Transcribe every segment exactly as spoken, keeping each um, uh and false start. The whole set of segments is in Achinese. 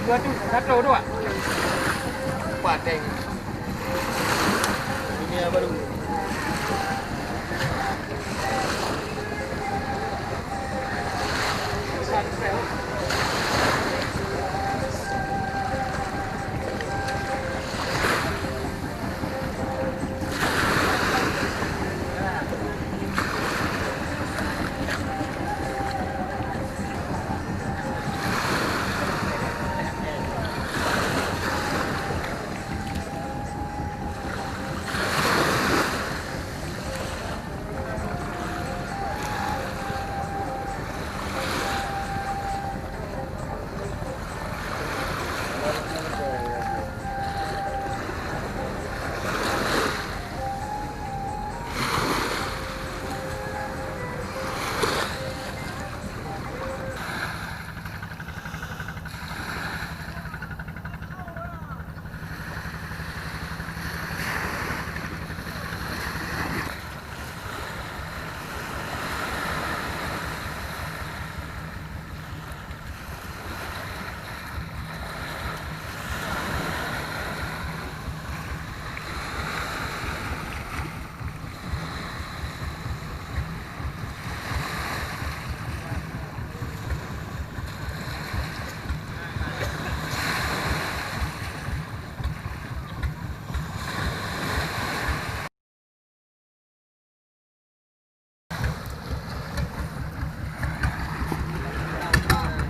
Satu, satu, dua. Empat tank. Ini yang baru.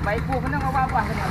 Baik, bu, kena apa-apa kena.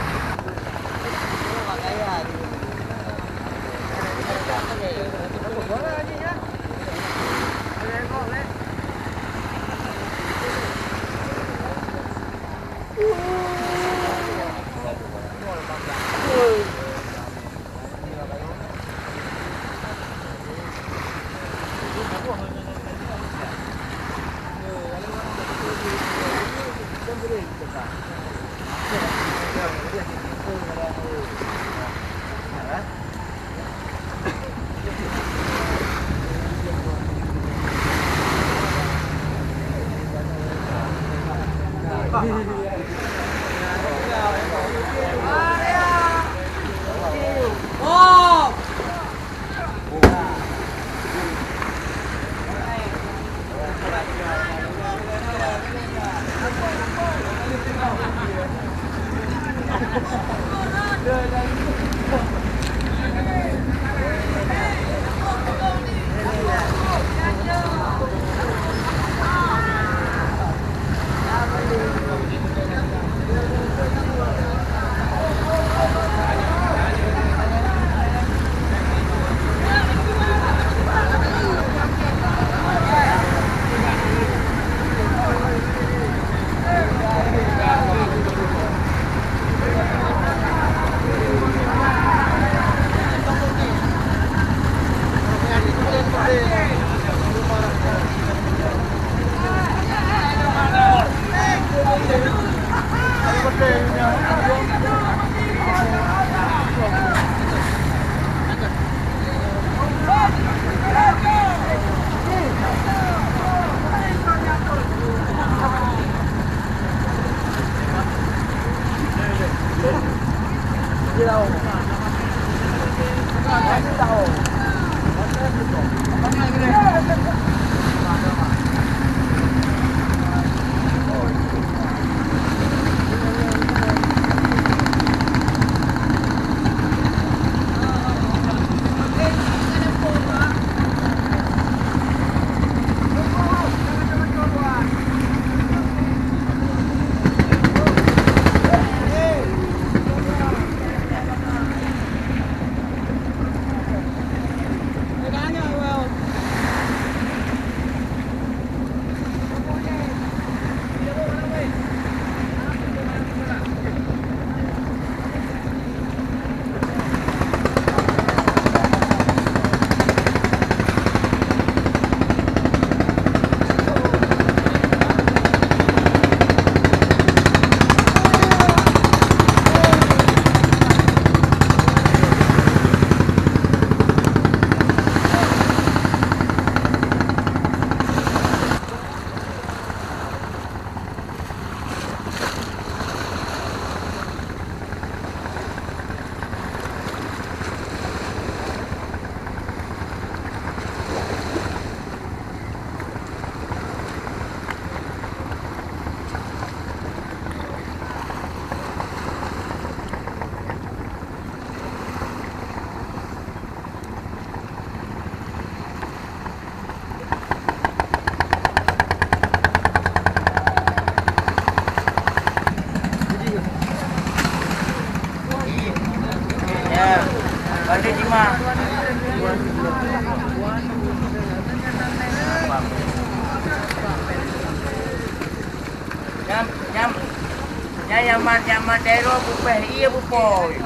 Nyan nyaman, nyaman daerah bupeh, iya bupoi.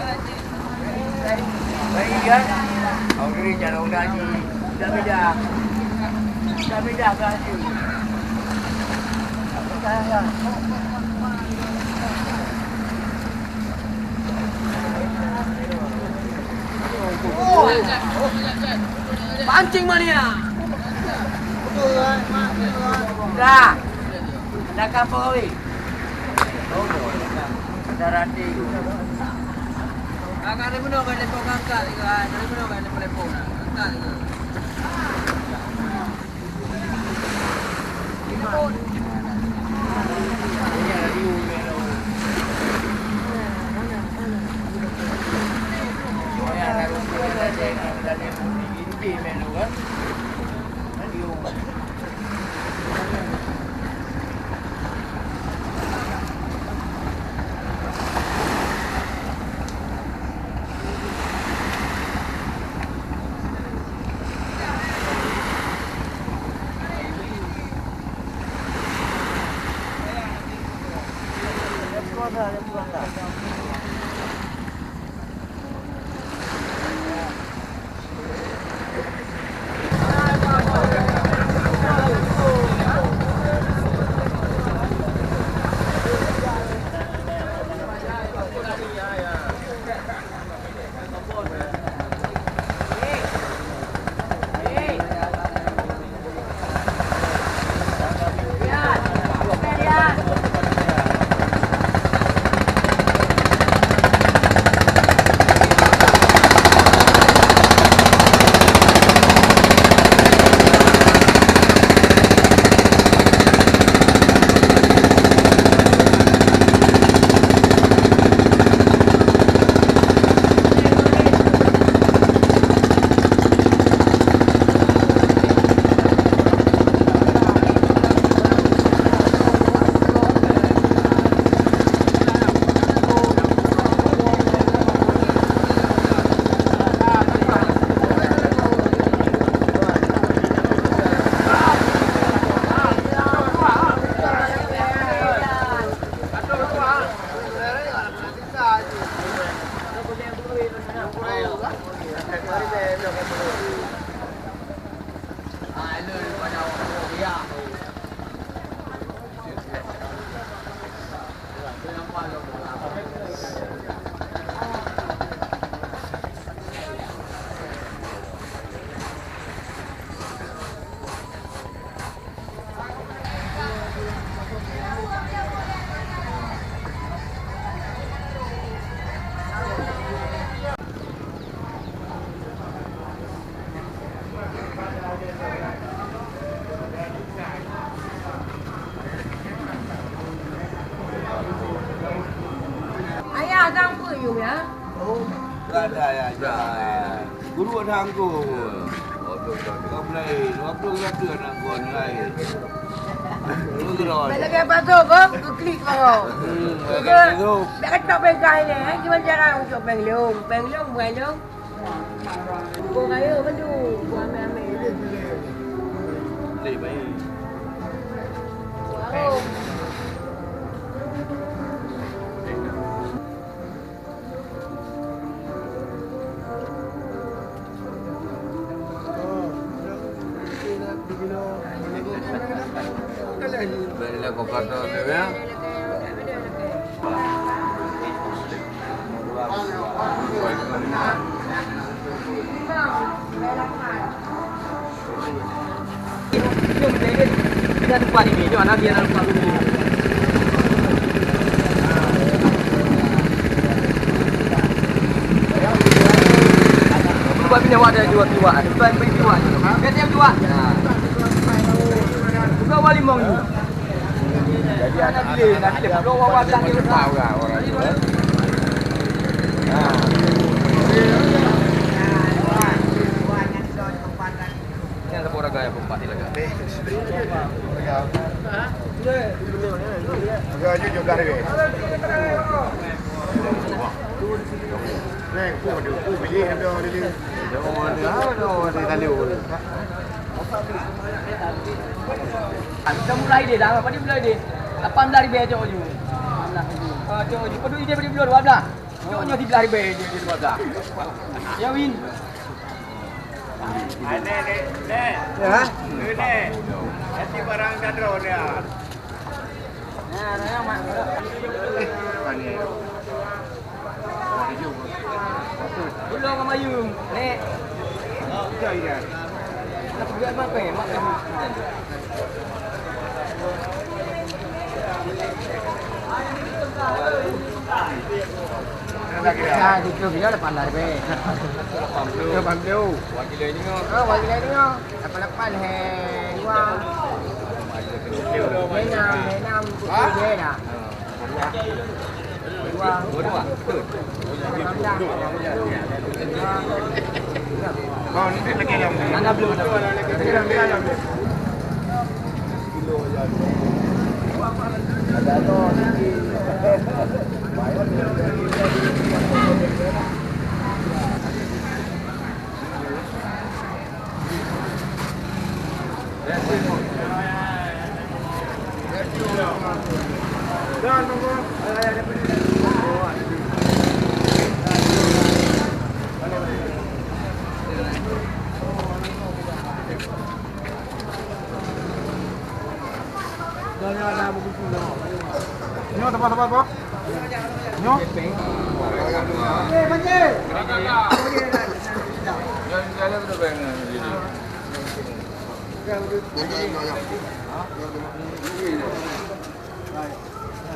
Baik ya. Orang ni jangan orang gaji. Dah beda. Dah beda gaji. Pancing mania. Dah. Dah kapal kawin. Ada rati. Angkat dari mana, angkat dari mana, angkat dari mana, angkat dari mana. Ayah, dang peue yum ya? Oh, ada ya, ya. Guru ada angkut. Kau mulai, waktu satu anak gua mulai. Guru terus. Balik ke apa tu, Bang? Keklik kau. Hmm, balik ke situ. Tak ketok bengkah ini, eh? Gimana cara untuk penglung? Penglung, penglung. Bukan kaya, betul. Bukan ambil-ambil. Boleh, baik. Wow. Bukan wali mong. Jadi anak dia, anak dia, bro, wawa sang dia. Orang-orang tu, eh. Ha. Nyan saboh raga nyang keumpat di lagak. Raga jujur dah deh. Neng, oh, dia, oh, biji ada dia. Jauh ada, ada, ada tali. Kita mulai deh, dah, apa dia mulai deh? Lapan belas ribu aja, Ju. Lapan belas ribu. Ah, cok, jipeuduek idéh bak dua belas. Cok, nyoe siblah ribèe idéh dua belas. Ya, Win. Nek, nek, nek. Ya? Nek. Nanti barang dah drone ya. Nah, raya mak. Ulang sama you, nek. Aku buat apa, mak? Nah, itu bila lapan belas ribu. Lapan puluh. Lapan puluh. Wakil ini. Oh, wakil ini. Lapan lapan, he, dua. Enam, enam, tujuh, dah. Nyoe, sabar, sabar, sabar. Nyoe.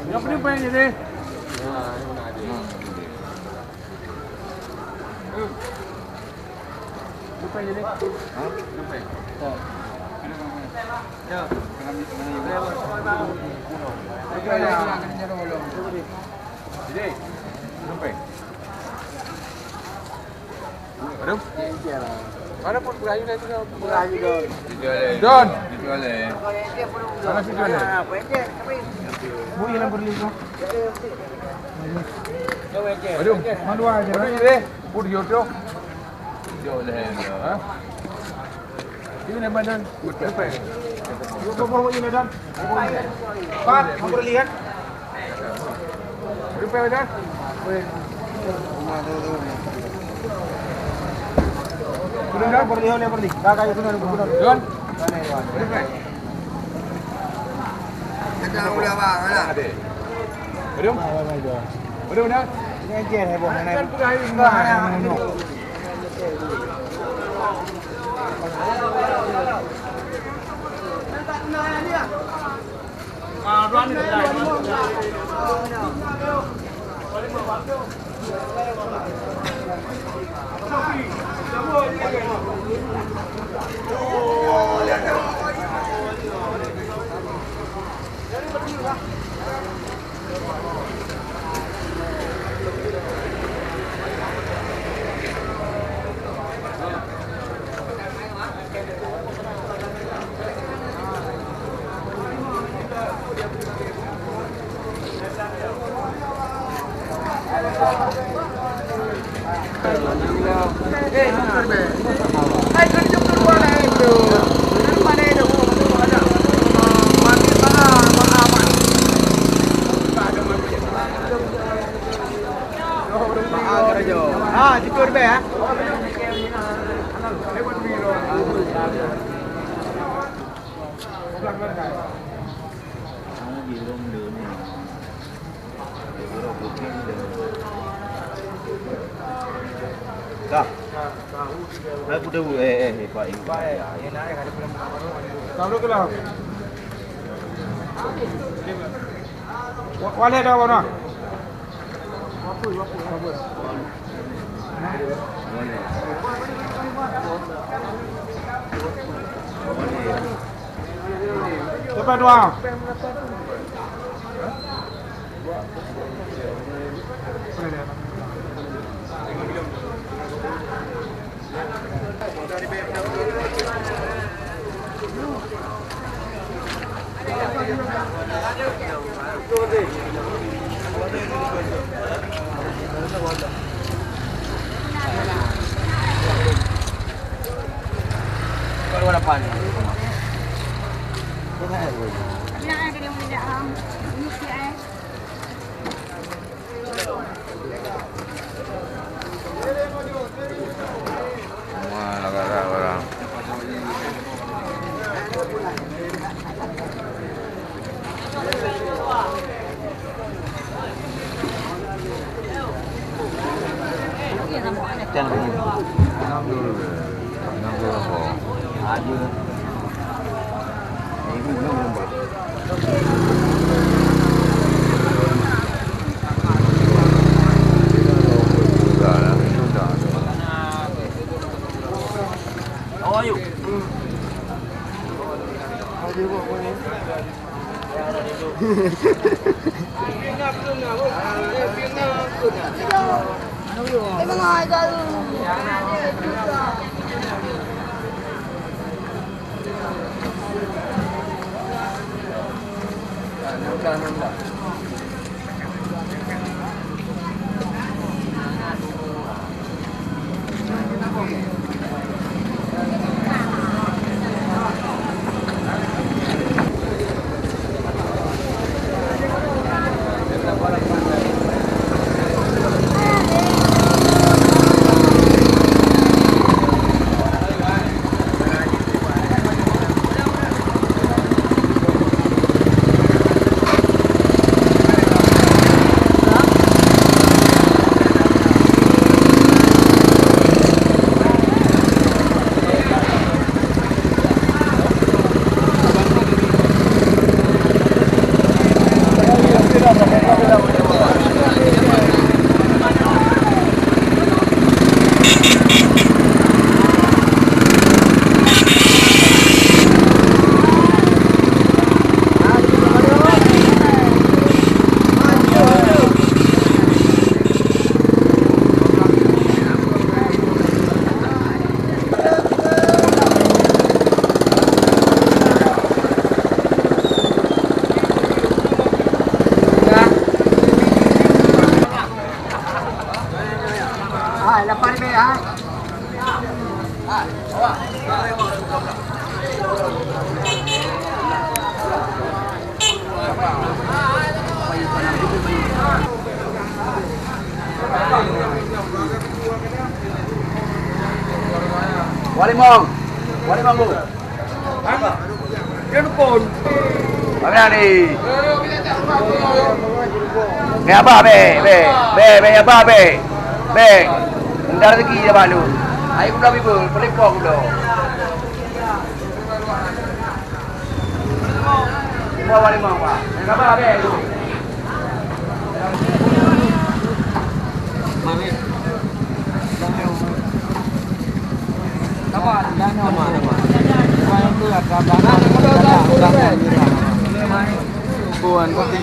Nyoe peue ni, Pak, ni? Aduh. Mana pun berayu dah tu. Don. Mana si Don? Bui dalam perli tu. Aduh, mana dua aja. Aduh, deh. Pur yo tu. Jauh dah. Ha? Ini nama Don. Betul. Dua puluh ini Don. Empat, hampir lihat. Betul, Don. Sudah dah, boleh, boleh, boleh. Dah kayu sudah, sudah. Don. Betul. Betul, dah. Ini aja, heboh, mana? Kan sudah hari semua. Ah, tidur be, ah. Dah. Hai, kuda, eh, eh, eh, Pak, eh, Pak, eh. Tahu ke lah? Wa-, walé dah, Bang, nah. Siapa dua? Dua lapan. Ya, ada yang tidak, um, ini si ai. Semua dah garak barang. Hai, lapan ribu, hai. Walimong. Walimong, Bu. Mana ni? Bèk abah, bèk, bèk, bèk, bèk abah, bèk. Bèk. Nda rezeki abah lu. Ai gula bibeu, peulipok gula. Lima, lima, Pak. Bèk abah, bèk. Buan kopi.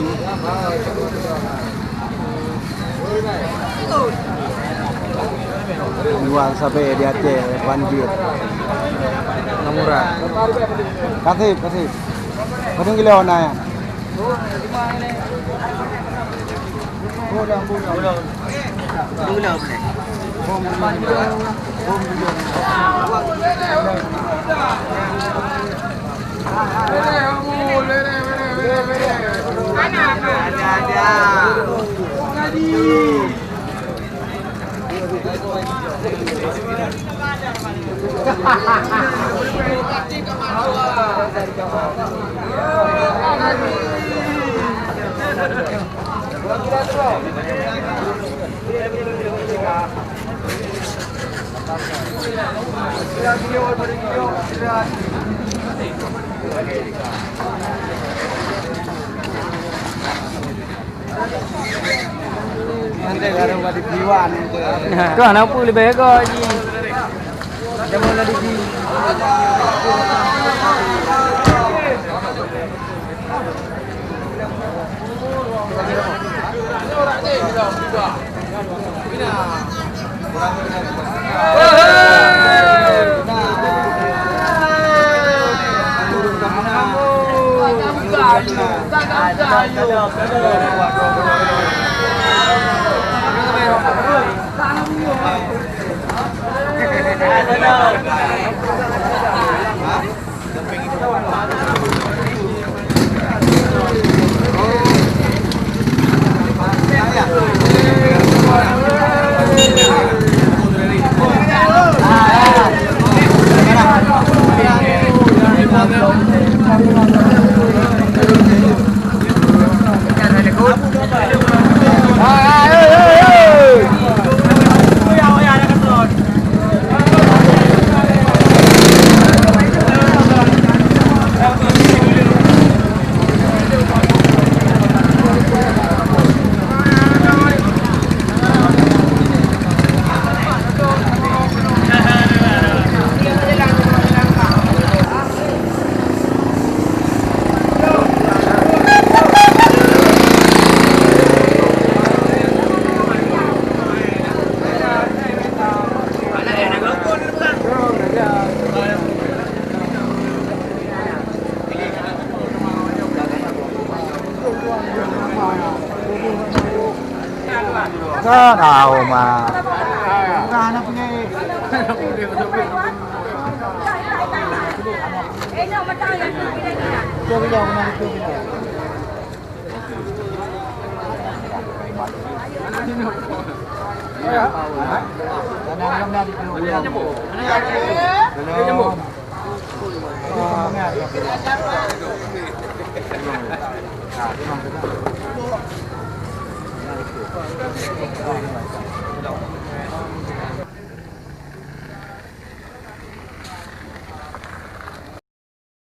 Jual sabe di Aceh, banjir. Murah. Kasih, kasih. Padahal kilo na ya. Kah na peue leubeh gét jih. Jameun na di sini. Kan, ah, Oma.